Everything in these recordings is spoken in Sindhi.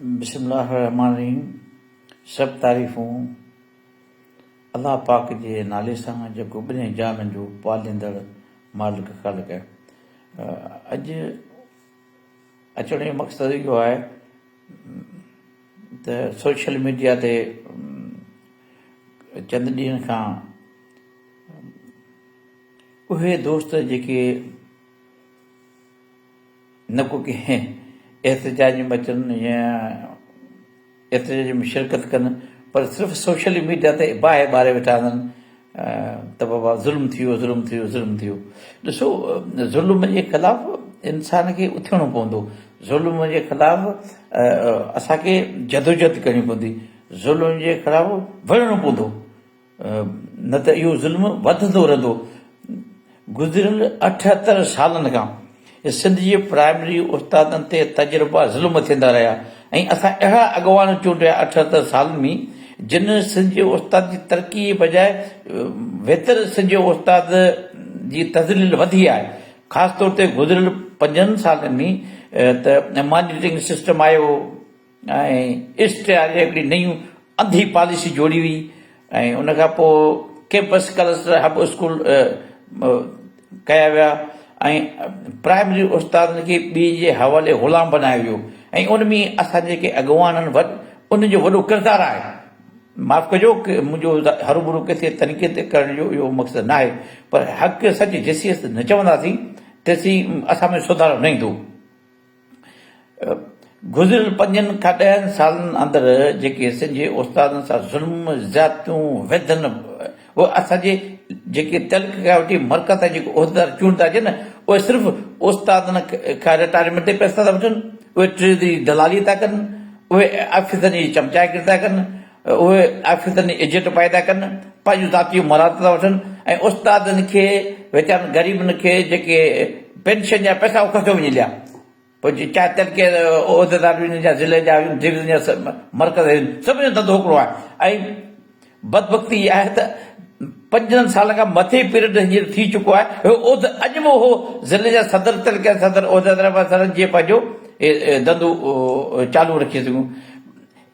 بسم الله الرحمٰن الرحيم سڀ تعريفون الله پاڪ جي نالي سان جيڪو ٻنهي جهانن جو پاليندڙ مالڪ خالق آهي. اڄ اچڻ جو مقصد اهو آهي ته سوشل ميڊيا تي چند ڏينهن کان اهي دوست جيڪي نه ڪو ڪنهن احتجاج ۾ اچن يا احتجاج ۾ شرڪت ڪن پر صرف سوشل ميڊيا تي باهه ٻاري ويٺا آهن ته بابا ظلم ٿي ويو ظلم ٿي ويو ظلم ٿي ويو ڏسو ظلم جي خلاف انسان کي اٿڻو پوندو ظلم جي خلاف اسانکي جدوجهد ڪرڻي پوندي ظلم جي خلاف وڙهڻو پوندو نه ته اهو ظلم وڌندو رهندو. گذريل 78 سالن کان سنڌ جي پرائمري استادن تي تجربا ظلم ٿيندا رهيا ۽ اسان اهڙا اڳواڻ چونڊيا 78 سالن ۾ جن سنڌ جي استاد جي ترقي جي بجاء ويتر سنڌ جي استاد جي تذليل وڌي آهي خاص طور تي گذريل پنجن سالن ۾ ته مانيٽرنگ سسٽم آيو ۽ اشتهار جي هڪڙي نيون انڌي پاليسي جوڙي وئي ۽ ان کان پوء ڪيمپس ڪلسٽر هب اسڪول ڪيا ويا ۽ پرائمري استادن کي ٻي جي حوالي غلام بنايو ويو ۽ ان ۾ اسان جيڪي اڳواڻن وڏ ان جو وڏو ڪردار آهي معاف ڪجو منهنجو هروڀرو ڪٿي تنقيد ڪرڻ جو اهو مقصد ناهي پر حق سچ جيسين نه چونداسين تيسين اسان ۾ سڌارو نه ايندو. گذريل پنجن کان ڏهن سالن اندر جيڪي سنڌ جي استادن سان ظلم، زيادتيون، ويڌن اهي اسان جي جيڪي تعلقي کان وٺي مرڪز تائين جيڪي عهديدار چونڊ ٿا اچن اهي صرف استادن کان رٽائرمينٽ تي پئسا ٿا وٺن، اهي ٽريزري جي دلالي ٿا ڪن، اهي آفيسرن جي چمچاگيري ٿا ڪن، اهي آفيسرن جي عزت پائي ٿا ڪن، پنهنجون ذاتيون مراعات ٿا وٺن ۽ استادن کي ويچارن غريبن کي جيڪي پينشن جا پئسا اهي کسيو وڃي ليا. پوء چاهي تعلقي جا عهديدار هجن يا ضلعي جا هجن، ڊويزن جا مرڪز هجن، سڀني جو ڌنڌو هڪڙو آهي ۽ بدبختي اها آهي ته پنجن سالن کان مٿي پيريڊ هينئر ٿي چڪو آهي، اهو عهدو اڄ به اهو ضلعي جا صدر، تعلقي جا صدر، عهديدار جيئن پنهنجو ڌنڌو چالو رکي سگهون.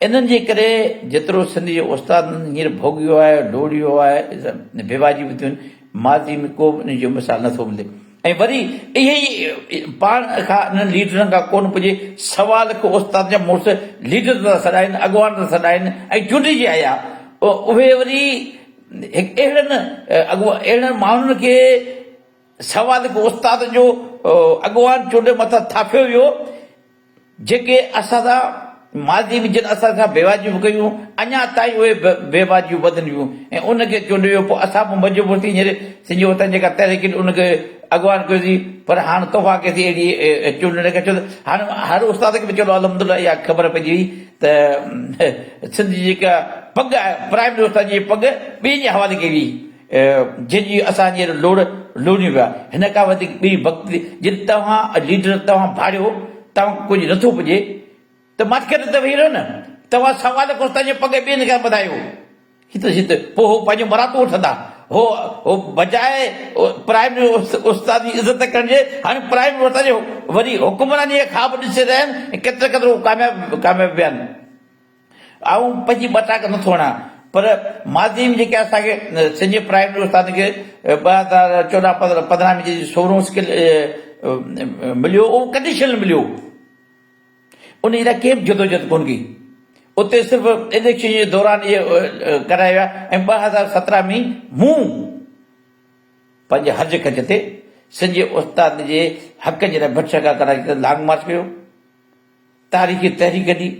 انهن جي ڪري جيترو سنڌ جي استادن هينئر ڀوڳيو آهي، ڊوڙيو آهي، بيواجي به ٿيون آهن، ماضي ۾ ڪو به ان جو مثال نٿو ملي ۽ وري اهي ئي پاڻ کان انهن ليڊرن کان ڪونه پڄي سوا لک استاد جا مڙس ليڊر ٿا سڏائن، اڳواڻ ٿا سڏائن ۽ چونڊجي آيا اهي وري هڪ اهڙن اهڙن ماڻهن کي سوا لک استادن جو اڳواڻ چونڊي مٿان ٿاڦيو ويو. جيڪي اسان سان ماضي ۾ جن اسان سان بيواجبيون ڪيون اڃا تائين اهي بيواجبيون وڌن پيون ۽ ان کي چونڊيو ويو پوء اسان به مجبور ٿي هينئر سنڌي وطن جيڪا تحريڪ هئي ان کي اڳواڻ ڪيوسين پر هاڻ تحفا ڪيسين اهڙي چونڊڻ کي ڇو ته هاڻ هر استاد کي به چلو الحمدلله اها خبر پئجي وئي ته سنڌ جي جيڪا پڳ آهي پرائمري استاد جي پڳ ٻين جي حوالي ڪئي وئي جنهن جي اسان هينئر لوڙ لوڙيون پيا. هن کان وڌيڪ ٻي وقت جي توهان ليڊر توهان ڀاڙيو توهان کي ڪجهه نٿو پڄي ته ماٺ ڪري ته ويهي رهو نه. توهان سوا لک استاد جي پڳ ٻين کان ٻڌايو. هت هت پوء هو پنهنجون مراتون وٺندا. هو هو بجاء پرائمري استاد جي عزت ڪرڻ جي هاڻي پرائمري استاد جي وري حڪمراني جا خواب ڏسي رهيا آهن ۽ ڪيتري قدر هو ڪامياب ڪامياب ويا آهن. آئون پنهنجي ٻٽاڪ نٿو هڻان پر ماضي ۾ جيڪي اسان کي سنڌ جي پرائمري استادن کي 2014 15 ۾ جيڪي سورهون اسڪيل مليو اهو ڪنڊيشنل مليو ان جي لاء ڪنهن به جدوجهد ڪونه ڪئي اتي صرف اليڪشن جي دوران اهي ڪرايا ويا ۽ 2017 ۾ مون پنهنجي هرج خرچ تي سنڌ جي استادن جي حقن جي لاء ڀٽ شاهه کان ڪراچي تائين لانگ مارچ ڪيو. تاريخي تحريڪ جي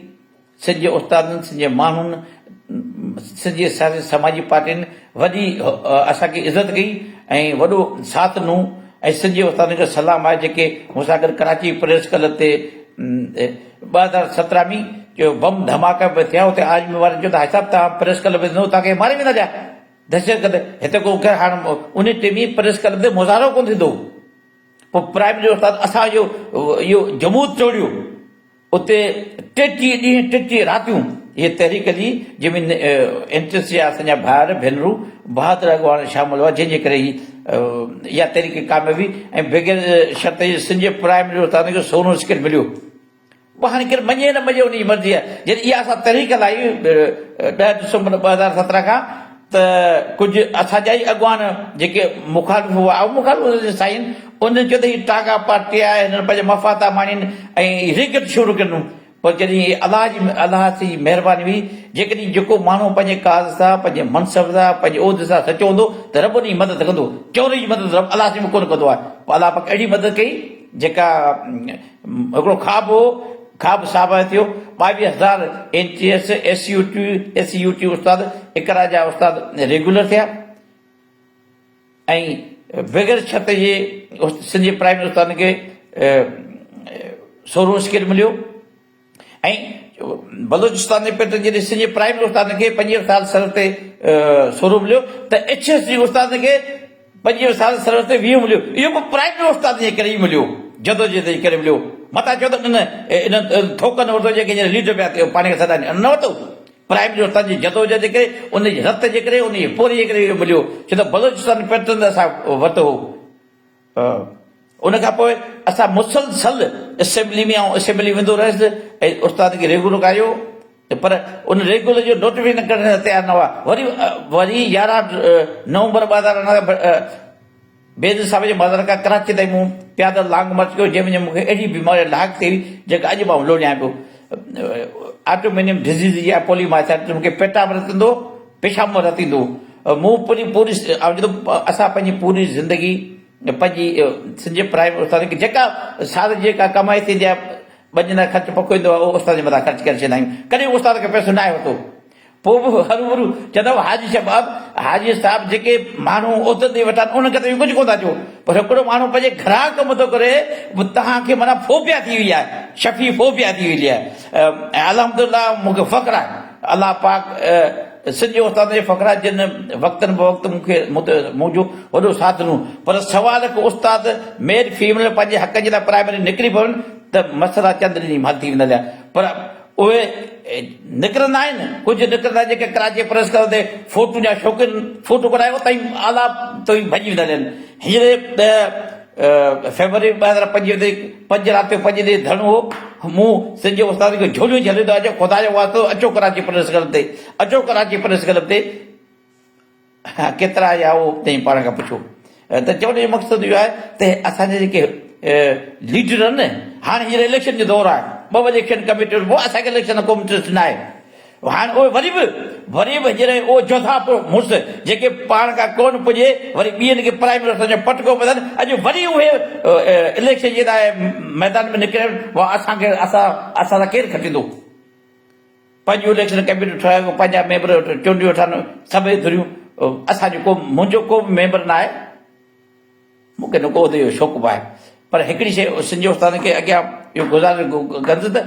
سنڌ جي استادن، سنڌ جي ماڻهن، سنڌ جي سياسي سماجي پارٽين وڏي اسان کي عزت ڪئي ۽ وڏو ساٿ ڏنو ۽ سنڌ جي استادن کي سلام آهي جيڪي مون سان گڏ ڪراچي پريس ڪلب تي 2017 ۾ جو بم ڌماڪا به ٿيا اتي آرمي وارن چيو ته حاجي صاحب توهان پريس ڪلب تي نه توهان کي ماري ويندا جا دهشتگرد هتي ڪو هاڻ ان ٽيم ۾ پريس ڪلب تي مظاهرو ڪونه ٿيندو. پوء پرائمري استاد اسان جو اهو جمود ٽوڙيو. اتي 33 ڏينهن 33 راتيون هيء تحريڪ هلي، جنهن ۾ اين ٽي سي جا اسان جا ڀائر ڀينرون بهادر اڳواڻ شامل هئا، جنهن جي ڪري هي اها تحريڪ ڪامياب هئي ۽ بغير شرط جي سنڌ جي پرائمري استادن کي سونو اسڪيل مليو. پوء هاڻي ڪير مڃي نه مڃي ان جي مرضي آهي. جڏهن اها اسان تحريڪ هلائي ڏهه ڊسمبر 2017 کان ته ڪجهه اسان جا ئي اڳواڻ جيڪي مخالف هئا، آئون مخالف هوس سائين، انهن چيو ته هي ٽانگا پارٽي آهي، هنن پنهنجا مفاد ٿا ماڻين ۽ ريگٽ شروع ڪندو. پر جڏهن الله جي الله جي مهرباني هئي، جيڪڏهن جيڪو ماڻهو پنهنجي ڪاز سان، پنهنجي منصب سان، پنهنجي عهدي سان سچو هوندو ته رب ان جي مدد ڪندو. چوري جي مدد رب الله سائين به ڪونه ڪندو آهي. پوء الله پاڪ اهڙي مدد ڪئي جيڪا هڪڙو خواب هو، خواب ثابت ٿيو. 22 هزار N T S, S U T, S U T استاد، اقرا جا استاد ريگيولر ٿيا ۽ بغير ڇت جي سنڌ جي پرائمري استادن کي سورهون اسڪيل مليو ۽ بلوچستان جي پيٽ جڏهن سنڌ جي پرائمري استادن کي 25 سال سر تي سورهون مليو ته ايڇ ايس جي استادن کي 25 سال سروس تي 20 مليو اهو به پرائمري استاد جي ڪري ئي مليو جدوجهد جي ڪري مليو متان چئو ته انهن انهن ٿوڪن ورتو جيڪي هينئر ليڊر پيا پاڻ کي سڏائن انهن نه ورتو پرائمري استاد جي جدوجهد جي ڪري ان جي رت جي ڪري ان جي پورهيي جي ڪري اهو مليو ڇو ته بلوچستان پيٽرن تي اسان ورتو هو ان کان پوء اسان مسلسل اسيمبلي ۾ آئون اسيمبلي ويندو رهيس ۽ استاد کي ريگولر ڪرايو پر ان ريگولر جو نوٽيفڪيشن ڪڍڻ لاء تيار نه هئا وري وري 11 نومبر 2018 بيد صاحب جي مزار کان ڪراچي تائين مون پيادل لانگ مارچ ڪيو جنهن ۾ مون کي اهڙي بيماري لاحق ٿي هئي جيڪا اڄ به آئون لوڙيان پيو آٽومينيم ڊزيز يا پولي مائسائٽس مون کي پيٽان به رت ايندو پيشاب مان رت ايندو هو مون پوري پوري اسان پنهنجي پوري زندگي پنهنجي سنڌ جي پرائمري استاد کي جيڪا سال جي جيڪا ڪمائي ٿيندي آهي ٻه ڄڻا خرچ پکو ايندو آهي اهو استاد جي مٿان خرچ ڪري ڇڏيندا آهيون ڪڏهن استاد کي پئسو ناهي ورتو پوء به هروڀرو چوندا هئا حاجي صاحب حاجي صاحب جيڪي ماڻهو عهدن تي ويٺا آهن انهن کي ته اهو ڪجهه ڪونه ٿا چئو پر هڪڙو ماڻهو پنهنجي گهران ڪم ٿو ڪري به توهان کي معنيٰ فوبيا ٿي وئي آهي شفيع فوبيا ٿي وئي آهي ۽ الحمدلله مون کي فخر آهي الله پاڪ سنڌ جي استادن جي فخر آهي جن وقتن بوقت مون کي مون تي منهنجو وڏو ساٿ ڏنو پر سوا لک استاد ميل فيميل پنهنجي حقن جي لاء پرائمري نڪري پون ته مسئلا چند ڏينهن ۾ حل ٿي ويندا هليا پر اهي نڪرندا آهن ڪجهه نڪرندا آهن جيڪي ڪراچي پريس ڪلب تي فوٽو جا شوقين فوٽو ڪڍائي اتان ئي اعليٰ تو ئي ڀڄي ويندا هليا آهن هينئر ڏهه فيبروري 2025 تي پنج رات جو پنج ڏينهن ڌرڻو هو. مون سنڌ جي استادن کي جهوليون جهليندو آهيان چيو خدا جو واسطو اچو ڪراچي پريس ڪلب تي اچو ڪراچي پريس ڪلب تي ڪيترا آيا اهو تنهن پاڻ کان پڇو ته چوڻ جو مقصد اهو آهي ته اسان جا جيڪي ليڊر آهن نه هاڻي هينئر اليڪشن جو دور آهي ٻه اليڪشن ڪميٽيون پوء اسان کي اليڪشن ڪو انٽريسٽ نه آهي هاڻ اهي وري به وري به جڏهن اهو جوڌا مڙس جيڪي پاڻ کان ڪونه پڄي وري ٻين کي پرائم منسٽر جو پٽڪو ٻڌن اڄ وري اهي اليڪشن جي لاء ميدان ۾ نڪري آهن اسان کي اسان اسان سان ڪير کٽيندو پنهنجون اليڪشن ڪميٽيون ٺاهيو پنهنجا ميمبر چونڊيون ويٺا آهن سڀئي ڌريون اسان جو ڪو منهنجو ڪو به ميمبر نه آهي مون کي نه ڪو عهدي جو شوق به آهي پر هڪڙي شيء سنڌ جي استادن کي اڳيان اهو گذارش ڪندس ته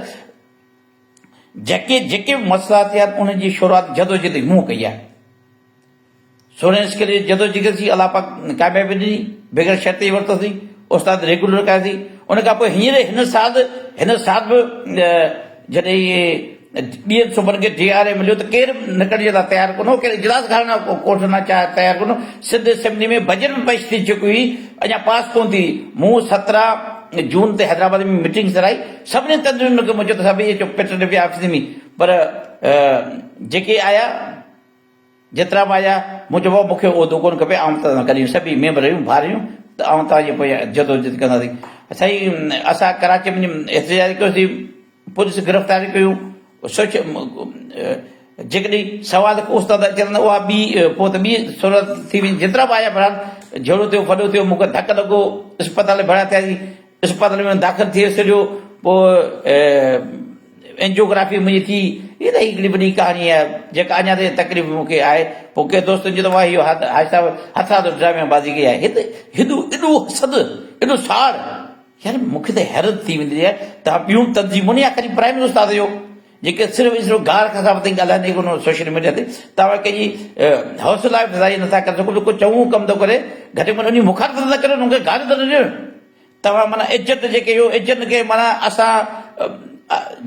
جيڪي جيڪي به مسئلا ٿيا آهن انهن جي شروعات جدوجھد مون ڪئي آهي. سورهين اسڪيل جي جدوجھد ڪئي الله پاڪ ڪاميابي ڏني بغير شرط جي ورتوسين استاد ريگولر ڪياسين ان کان پوء هينئر هن سال هن سال به جڏهن ٻين صوبن کي ڊي آر اي مليو ته ڪير به نڪرڻ جي لاء تيار ڪونه هو ڪير اجلاس گهرڻ ڪوٺ نه چاهي تيار ڪونه هو سنڌ اسيمبلي ۾ بجيٽ به پيش ٿي چڪي هئي اڃا پاس ڪونه ٿي مون 17 جون تي حيدرآباد ۾ ميٽنگ سڏائي سڀني تنظيمن کي مون چيو ته سڀئي اچو پيٽر ڊپٽي آفيس ۾ پر جيڪي آيا جيترا به آيا مون چيو بابا مون کي عهدو ڪونه کپي آئون توهان سان گڏ آهيون سڀئي ميمبر آهيون ڀائر آهيون ته آئون توهان جي پويان جدوجهد ڪنداسين سائين اسان ڪراچي ۾ احتجاج ڪيوسين پوليس گرفتار ڪيون سوچ جيڪڏهن سوا لک استاد اچن ته اها ٻي پوء ته ٻي صورت ٿي ويندي جيترا به آيا بهرحال جهيڙو ٿيو ڦڏو ٿيو مون کي ڌڪ لڳو اسپتال ۾ ڀيڙا ٿياسين اسپتال ۾ داخل ٿي ويس جو پوء اينجيوگرافي منهنجي ٿي هي ته هڪڙي وڏي ڪهاڻي آهي جيڪا اڃا تائين تڪليف مون کي آهي پوء ڪي دوستن چيو ته واهه اهو حاجي صاحب هٿرادو ڊرامي بازي ڪئي آهي هت هيڏو ايڏو حسد ايڏو ساڙ يار مون کي ته حيرت ٿي ويندي آهي ته ٻيون تنظيمون يا خالي پرائمري استاد جو جيڪي صرف ۽ صرف گار کساوت تائين ڳالهائين ٿي ڪونه سوشل ميڊيا تي توهان ڪنهن جي حوصلا افزائي نٿا ڪري سگهو ڪو چڱو ڪم ٿو ڪري گهٽ ۾ گهٽ ان جي مخالفت نه ڪريو ان کي گاريون ته نه ڏيو توهان معنيٰ ايجنٽ جيڪي اهو ايجنٽ کي معنيٰ اسان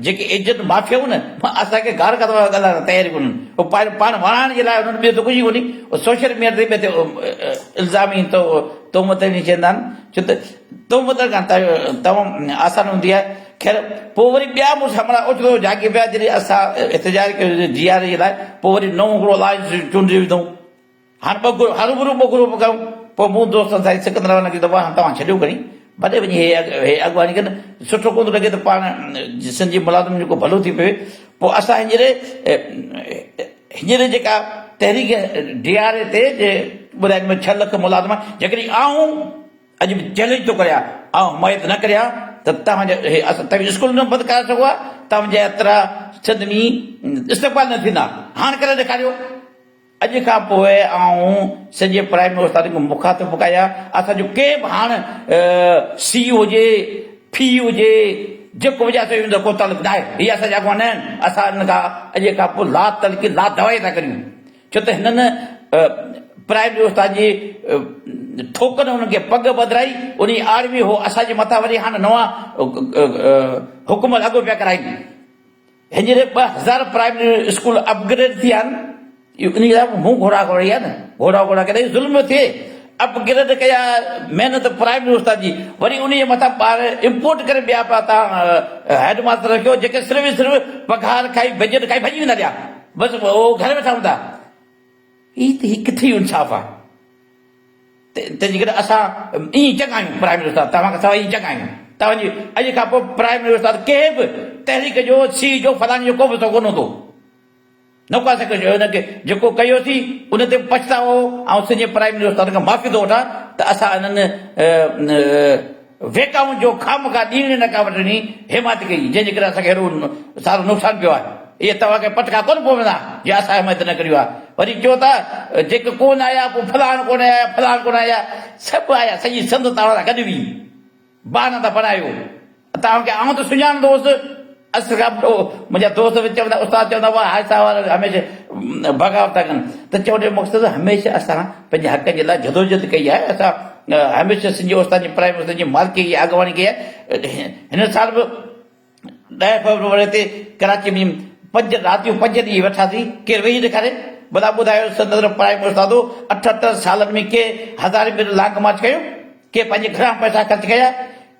جيڪي ايجنٽ مافيائون نه اسان کي گار کان ڳالهائڻ تيار ڪونهن هو پاڻ پاڻ وڻائڻ جي لاء انهن ٻيو ته ڪجهه ئي ڪونهي هو سوشل ميڊيا تي ٻئي تي الزام ۽ تهمت هڻي ڇڏيندا آهن ڇو ته تهمت کان تمام آسان هوندي آهي. خير پوء وري ٻيا مون سان مڙا اوچتو جاڳي پيا جڏهن اسان احتجاج ڪيو جي آر اي جي لاء پوء وري نئون هڪڙو الائنس چونڊي وڌائون. هاڻ ٻه گروپ هروڀرو ٻه گروپ ڪيون. پوء مون دوستن سائين سڪندر وارن کي ته واهه توهان ڇڏيو کڻي ڀلي وڃي هي هي اڳواڻي ڪن سٺو ڪونه ٿو لڳي ته پاڻ سنڌ جي ملازمن جو ڪو ڀلو ٿي پوي. پوء اسان هينئر هينئر جيڪا تحريڪ ڊي آر اي تي جي ٻڌائين ۾ ڇهه لک ملازم جيڪڏهن آئون اڄ به چئلينج ٿو ڪريان آئون حمايت نه ڪريان ته توهان جا هي اسان توهين اسڪول نه بند ڪرائي سگهو ها توهان جا ايترا سنڌ ۾ استقبال نه ٿيندا هاڻ ڪري ڏيکاريو. اڄ کان پوء آئون سڄي پرائمري استادن کي مخاطب ڪيان، اسان جو ڪنهن به هاڻ سي هجي، في هجي، جيڪو هجي اسان جو ان سان ڪو تعلق ناهي، هي اسان جا اڳواڻ ناهن، اسان انهن کان اڄ کان پوء لا تعلقي لا دوائي ٿا ڪريون، ڇو ته هنن پرائمري استاد جي ٺوڪر انهن کي پڳ ٻڌرائي، انهي آڙ ۾ هو اسان جي مٿان وري هاڻ نوان حڪم لاڳو پيا ڪرائين. هينئر 2000 پرائمري اسڪول اپ گريڊ ٿيا آهن، اهو انهي لاء مون گهوڙا گهوڙي آهي نه، گهوڙا گهوڙا ڪڏهن ظلم ٿئي، اپ گريڊ ڪيا محنت پرائمري استاد جي، وري انهي جي مٿان ٻار امپورٽ ڪري ٻيا پيا تان هيڊ ماستر رکيو جيڪي صرف ۽ صرف پگهار کائي بجيٽ کائي ڀڄي ويندا ٻيا بس اهو گهر ويٺا هوندا. هي ته هي ڪٿي جو انصاف آهي. تنهن جي ڪري اسان ائين چڱا آهيون پرائمري استاد توهان کان سواء ائين چڱا آهيون توهان جي اڄ کان پوء پرائمري استاد ڪنهن به تحريڪ جو سي جو فلاڻي جو ڪو به ڪونه هوندو نه ڪو اسان کي ان کي جيڪو ڪيوسين ان تي پڇتاء هو آئون سڄي پرائمري استاد کان معافي ٿو وٺان ته اسان انهن ويڪائون جو خامخواه ڏيڻي نه ڪا وٺڻي حمايت ڪئي، جنهن جي ڪري اسان کي هيڏو سارو نقصان پيو آهي. اهي توهان کي پٽڪا ڪونه پوندا جي اسان حمايت نه ڪريون ها. وري چئو ٿا جيڪي ڪونه آيا پوء فلاڻ ڪونه آيا فلاڻ ڪونه آيا. سڀ آيا سڄي سنڌ توهان سان گڏ هئي. بهانا ٿا بڻايو. توهان کي آئون ته سڃاڻندو هوس. اصل کان پوء منهنجا دوست به چوندا استاد چوندا هئا حاجي صاحب وارا هميشه بغاوت ٿا ڪن ته چوڻ جو مقصد هميشه اسان پنهنجي حقن جي لاء جدوجهد ڪئي آهي اسان هميشه سنڌي استاد جي پرائمري استاد جي مالڪي جي اڳواڻي ڪئي آهي هن سال به 10 فيبروري تي ڪراچي ۾ پنج راتيون پنج ڏينهن ويٺاسين ڪير ويهي ڏيکاري ڀلا ٻڌايو سنڌ پرائمري استادو 78 سالن ۾ ڪي هزارين ڀيرو لانگ مارچ ڪيو ڪي پنهنجي گهران پئسا خرچ ڪيا،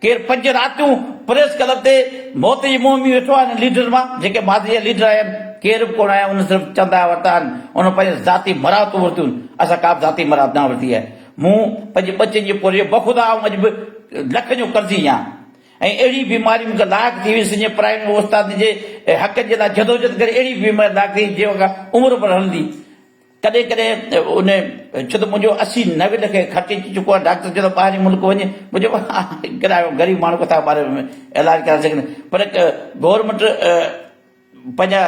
ڪير پنج راتيون پريس ڪلب تي موت جي منهن ۾ ويٺو آهي، انهن ليڊرن مان جيڪي ماضي جا ليڊر آيا آهن، ڪير به ڪونه آيا، انهن صرف چندا ورتا آهن، انهن پنهنجي ذاتي مراعتون ورتيون، اسان ڪا به ذاتي مراعت نه ورتي آهي، مون پنهنجي ٻچن جي پورهيي بخدا آئون اڄ به لکن جو قرضي آهيان ۽ اهڙي بيماري مون کي لاحق ٿي وئي، سنجي پرائمري استادن جي حقن جي لاء جدوجهد ڪري اهڙي بيماري لاحق ٿي جيڪا عمر ڀر هلندي. ڪڏهن ڪڏهن ان ڇو ته منهنجو 80 90 لک خرچ اچي چڪو آهي، ڊاڪٽر چيو ته ٻاهرين ملڪ وڃ، مون چيو ڪرايو غريب ماڻهو ڪٿان ٻاهر علاج ڪرائي سگهندو، پر گورنمينٽ پنهنجا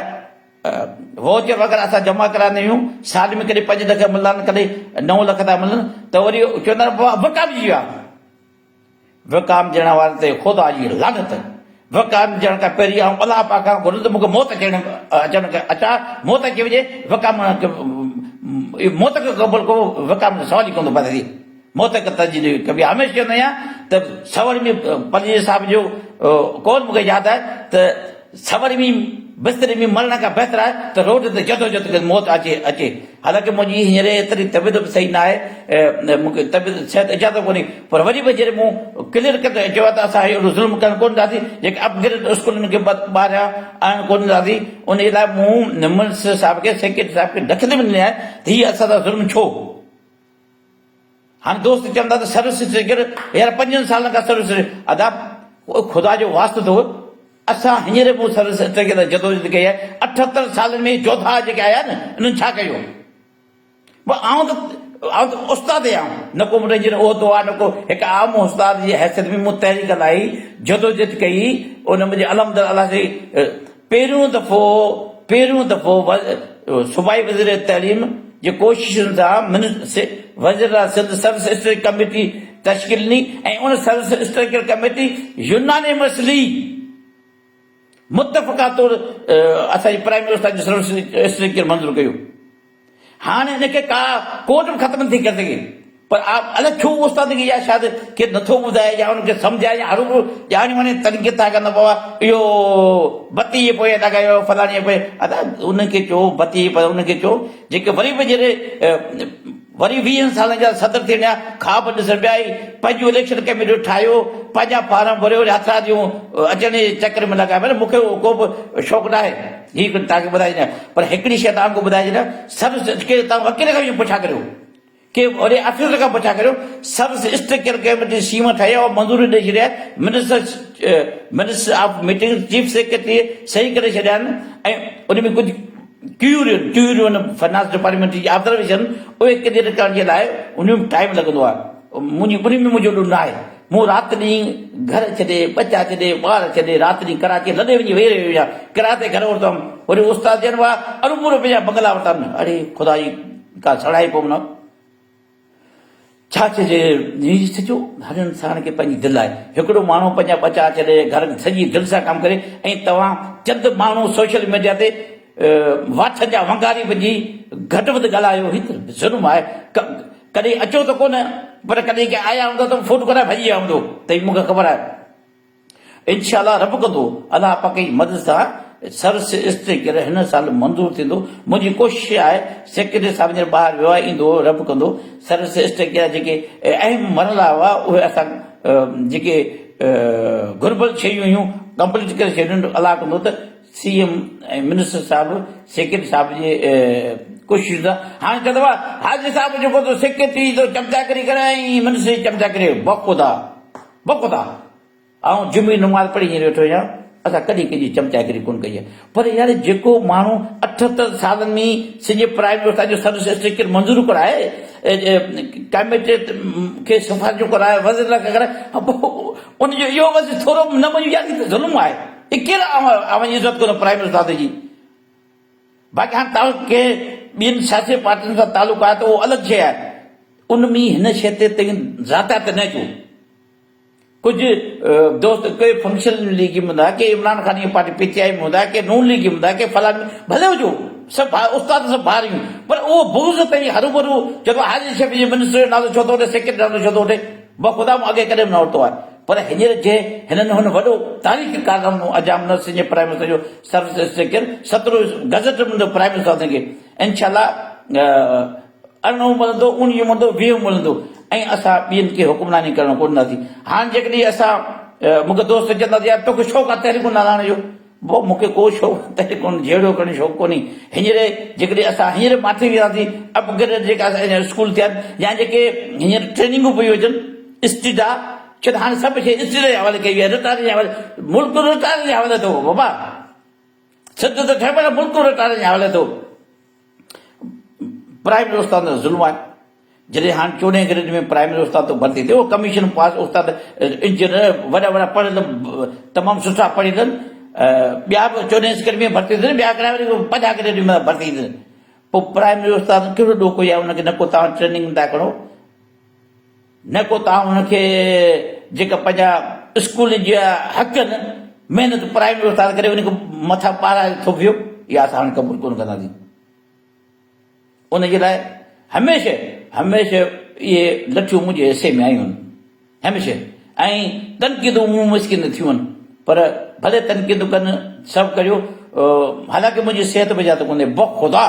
ووچر وغيره اسان جمع ڪرائيندا آهيون، سال ۾ ڪڏهن 5 لک ملندا آهن ڪڏهن 9 لک ٿا ملن ته وري چوندا آهن بابا وڪامجي ويا. وڪامجڻ وارن تي خدا جي لعنت. وڪامجڻ کان پهرين آئون الله پاڪ کان گهرندس ته مون کي موت اچڻ اچڻ اچا موت اچي وڃي وڪامڻ کي موت کي قبول ڪبو وڪامڻ جو سوال ئي ڪونه ٿو پيدا ٿئي موت کي ترجيح ڏيو ڪبي هميشه چوندو آهيان ته سوڙ ۾ پليجي صاحب جو قول مون کي ياد آهي ته سوڙ ۾ بستري ۾ مرڻ کان بهتر آهي ته روڊ تي جدوجهد ڪري موت اچي اچي. حالانڪه منهنجي هينئر ايتري طبيعت به صحيح ناهي، مون کي طبيعت صحت اجازت ڪونهي پر وري به جڏهن مون ڪليئر ڪٽ چيو آهي ته اسان اهڙو ظلم ڪرڻ ڪونه ڏينداسين، جيڪي اپ گريڊ اسڪولن کي ٻاهريان آڻڻ ڪونه ڏينداسين، ان جي لاء مون منسٽر صاحب کي سيڪريٽري صاحب کي لکت ۾ ڏني آهي ته هي اسان سان ظلم ڇو؟ هاڻي دوست چون ٿا ته سروس سرٽيفڪيٽ يار پنجن سالن کان سروس ادا خدا جو واسطو اٿو اسان هينئر به سروس سرٽيفڪيٽ لاء جدوجهد ڪئي آهي 78 سالن ۾ جوڌا جيڪي آيا نه انهن ڇا ڪيو آئون ته آئون ته استاد آهيان نه ڪو مون هينئر عهدو آهي نه ڪو هڪ عام استاد جي حيثيت ۾ مون تحريڪ هلائي جدوجهد ڪئي ان منهنجي الحمد الله سائين پهريون دفعو پهريون دفعو صوبائي وزير تعليم جي ڪوششن سان وزيراعليٰ سنڌ سروس اسٽرڪچر ڪميٽي تشڪيل ڏني ۽ ان سروس اسٽرڪچر ڪميٽي يونانيمسلي متفقه طور اسان جي پرائمري استاد جو سروس اسٽرڪچر منظور ڪيو. هاڻ ان کي ڪا ڪورٽ به ختم نٿي ڪري سگهي پر الائي ڇو استاد کي اها شايد ڪير نٿو ٻڌائي يا ان کي سمجهائي يا هروڀرو ڄاڻي واڻي تنقيد ٿا ڪن بابا اهو بتي جي پويان لڳايو فلاڻي جي پويان ادا ان کي چئو بتي جي پويان ان کي چئو جيڪي وري به جڏهن وري ويهن سالن جا صدر ٿيڻ جا خواب ڏسن پيا ۽ پنهنجون اليڪشن ڪميٽيون ٺاهيو پنهنجا فارم ڀريو وري هٿراديون اچڻ جي چڪر ۾ لڳا پيا آهن. مون کي ڪو به شوق ناهي هي توهان کي ٻڌائي ڇڏيان پر هڪڙي شيء توهان کي ٻڌائي ڇڏيان سروس کي توهان وڪيل کان وڃي پڇا ڪريو ڪي وري آفيسر کان پڇا ڪريو سروس اسٽرڪچر ڪميٽي سيما ٺاهي آهي اها منظوري ڏئي ڇڏي آهي minister minister of meeting chief secretary صحيح ڪري ڇڏيا آهن ۽ ان ۾ ڪجهه ڪيوريون ڪيوريون فنانس ڊپارٽمينٽ جي آبزرويشن اهي ڪليئر ڪرڻ جي لاء ان ۾ ٽائيم لڳندو آهي منهنجي ان ۾ منهنجو ڏوهه ناهي مون رات ڏينهن گهر ڇڏي ٻچا ڇڏي ٻار ڇڏي رات ڏينهن ڪراچي لڏي وڃي ويهي رهيو آهيان ڪرائي تي گهر ورتو هئم وري استاد چين واهه اربون روپين جا بنگلا ورتا آهن اڙي خدا جي ڪا سڙائي پوم نه ڇا چئجي هي سچو هر انسان کي پنهنجي دل آهي هڪڙو ماڻهو پنهنجا ٻچا ڇڏي گهر سڄي دل سان ڪم ڪري ۽ توهان چند ماڻهو سوشل ميڊيا تي واڇن جا ونگاري وجهي گهٽ وڌ ڳالهايو هي ته ظلم آهي ڪڏهن اچو ته ڪونه پر ڪڏهن ڪي آيا هوندا ته فوٽ ڪرائي ڀڄي ويا هوندو ته هي مونکي خبر آهي انشاء الله رب ڪندو الله پاڪ جي مدد سان سروس اسٽرڪچر هن سال منظور ٿيندو منهنجي ڪوشش آهي سيڪريٽري صاحب هينئر ٻاهر ويو آهي ايندو رب ڪندو سروس اسٽرڪچر جا جيڪي اهم مرحلا هئا اهي اسان جيڪي گهربل شيون هيون ڪمپليٽ ڪري ڇڏيون الله ڪندو ته سي ايم ۽ منسٽر صاحب سيڪريٽري صاحب جي ڪوشش سان هاڻي چوندو آهي حاجي صاحب جيڪو تو سيڪريٽري تو چمچاگري ڪري ۽ منسٽر جي چمچاگري بخدا بخدا آئون جمعي نماز پڙهي هينئر ويٺو آهيان، اسان ڪڏهن ڪنهن جي چمچاگيري ڪونه ڪئي آهي. پر يار جيڪو ماڻهو 78 سالن ۾ سنڌ جي پرائم اسان جو سروس اسٽرڪچر منظور ڪرائي، ڪميٽي کي سفارشون ڪرائي، وزير اعليٰ کي ڪرائي، ان جو اهو بس ٿورو نه مڃون يار هي ته ظلم آهي. هي ڪير اوهان جي عزت ڪندو پرائم استاد جي. باقي هاڻ توهان کي ٻين سياسي پارٽين سان تعلق آهي ته اهو الڳ شيء آهي. ان ۾ هن شيء تي توهين ذاتيات نه اچو. ڪجهه دوست ڪي فنڪشنل ليگ ۾ هوندا ڪي عمران خان جي پارٽي پي ٽي آء ۾ هوندا ڪي نون ليگ ۾ هوندا ڪي فلان ۾ ڀلي هجو سڀ ڀاء استاد سڀ ڀائر آهيون پر اهو بغض تائين هروڀرو چوندو آهي حاجي شفيع جي منسٽر جو نالو ڇو ٿو وٺي سيڪريٽري جو نالو ڇو ٿو وٺي بخدا مون اڳي ڪڏهن به نه ورتو آهي پر هينئر جنهن هنن هن وڏو تاريخي ڪارنامو انجام ڏنو سنڌ جي پرائم منسٽر جو سروس اسٽرڪچر سترهون گزٽ ملندو پرائم منسٽر کي انشاء الله ارڙهون ملندو، اوڻيهون ملندو، ويهون ملندو ۽ اسان ٻين کي حڪمراني ڪرڻ ڪونه ڏينداسين. هاڻ جيڪڏهن اسان مون کي دوست چوندا ته يار توکي شوق آهي تحريڪون هلائڻ جو، ڀو مون کي ڪو شوق تحريڪن جهيڙو ڪرڻ جو شوق ڪونهي. هينئر جيڪڏهن اسان هينئر ماٺي وينداسين، اپ گريڊ جيڪا اسڪول ٿيا آهن يا جيڪي هينئر ٽريننگون پيون اچن اسٽيڊا ڇو ته هاڻي سڀ شيء اسٽيڊا جي حوالي ڪئي وئي آهي، رٽائرن جي حوالي، ملڪ رٽائرن جي حوالي ٿو بابا سنڌ ته ٺهي پر ملڪ رٽائرن جي حوالي ٿو. پرائمري استاد سان ظلم آهي جڏهن هاڻ چوڏهين گريڊ ۾ پرائمري استاد ٿو ڀرتي ٿئي اهو ڪميشن پاس استاد انجنيئر وڏا وڏا پڙهيل تمام سٺا پڙهيل ٻيا به چوڏهين گريڊ ۾ ڀرتي ٿين ٻيا ڪرائي وري پنجاهه گريڊ ۾ ڀرتي ٿين پوء پرائمري استاد ڪهڙو ڏوهه ڪيو آهي ان کي نه ڪو توهان ٽريننگ ٿا ڪرو نه ڪو توهان ان کي جيڪا پنهنجا اسڪول جا حق آهن محنت پرائمري استاد ڪري ان کي مٿان پارائي ٿوپيو اها اسان هاڻي قبول ڪونه ڪنداسين ان جي لاء هميشه هميشه اهي لٺيون منهنجي حصي ۾ آيون آهن هميشه ۽ تنقيدون مون مسڪين ٿيون آهن پر ڀلي تنقيدون ڪن سڀ ڪريو حالانڪه منهنجي صحت به اجازت ڪونهي بخدا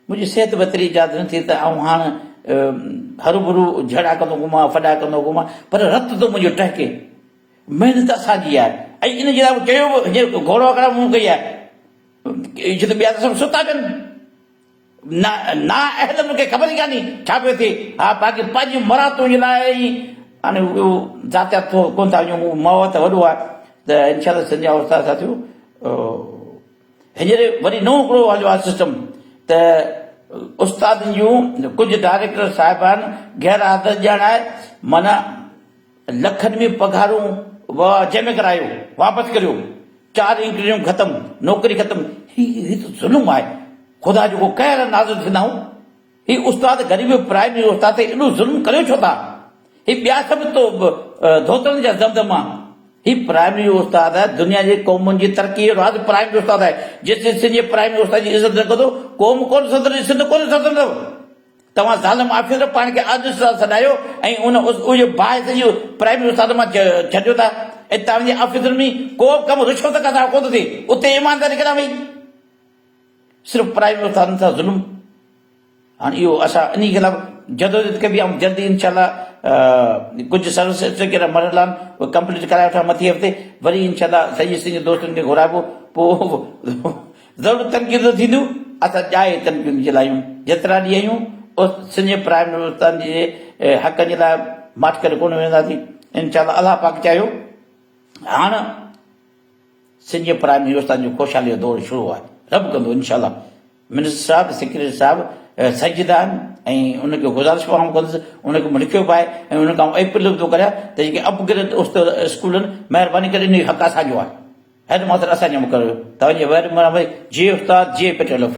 منهنجي صحت به ايتري اجازت نه ٿي ته آئون هاڻ هروڀرو جهيڙا ڪندو گهمان، ڦڏا ڪندو گهمان، پر رت ٿو منهنجو ٽهڪي. محنت اسان جي آهي ۽ ان جي لاء مون چيو به هينئر گهوڙو وڪڻا مون ڪئي آهي. ڇو ته ٻيا ته سڀ ستا پيا آهن. نا اهل مون کي خبر ئي ڪانهي ڇا پيو ٿئي. ها باقي پنهنجي مراتون جي لاء ئي هاڻي اهو ذاتيات ٿو ڪونه ٿا وڃون. مئو ته وڏو آهي ته انشاء الله سنڌ جا استاد ساٿيو! هينئر وري نئون هڪڙو هليو آهي سسٽم ته استادن جون ڪجهه ڊائريڪٽر صاحبان غير حاضر ڄاڻائي معنيٰ لکن ۾ پگهارون جمع ڪرايو واپس ڪريو چار انڪريون ختم نوڪري ختم هي هي ته ظلم آهي خدا جو ڪو قهر نازل ٿيندا هون هي استاد غريب پرائمري استاد تي ايڏو ظلم ڪريو ڇو ٿا؟ هي ٻيا سڀ تو ڌوتن جا زمزما. هي پرائمري استاد آهي دنيا جي قومن جي ترقي جو راز پرائمري استاد آهي جيسين سنڌ جي پرائمري استاد جي عزت نه ڪندو قوم ڪونه سڌرندي سنڌ ڪونه سڌرندو توهان ظالم آفيسر پاڻ کي عادل استاد سڏايو ۽ ان اهو باهه سڄي پرائمري استاد مان ڇڏيو ٿا ۽ توهان جي آفيسن ۾ ڪو به ڪم رشوت کان سواء ڪونه ٿو ٿئي اتي ايمانداري ڪيڏانهن وئي؟ صرف پرائمري استادن سان ظلم. هاڻي اهو اسان انهي خلاف جدوجهد ڪبي ۽ جلدي انشاء الله ڪجهه سروس اسٽرڪچر مرحلا آهن اهي ڪمپليٽ ڪرائي وٺان مٿي هفتي وري انشاء الله سڄي سنڌ جي دوستن کي گهرائبو پوء ضرور تنقيدون ٿينديون اسان ڄائي تنقيدون چلايون جيترا ڏينهن آهيون سنڌ جي پرائمري استادن جي حقن جي لاء ماٺ ڪري ڪونه ويهنداسين انشاء الله الله پاڪ چاهيو هاڻ سنڌ جي پرائمري استادن جو خوشحالي جو دور شروع آهي رب ڪندو انشاء الله منسٽر صاحب سيڪريٽري صاحب سنجيده آهن ۽ ان کي گذارش به آئون ڪندس ان کي مون لکيو به آهي ۽ ان کان آئون اپيل به ٿو ڪريان ته جيڪي اپ گريڊ استاد اسڪول آهن مهرباني ڪري ان جو حق اسان جو آهي هيڊ ماستر اسان جو مقرر توهان جي وير مهرباني جي استاد جي پيٽرول.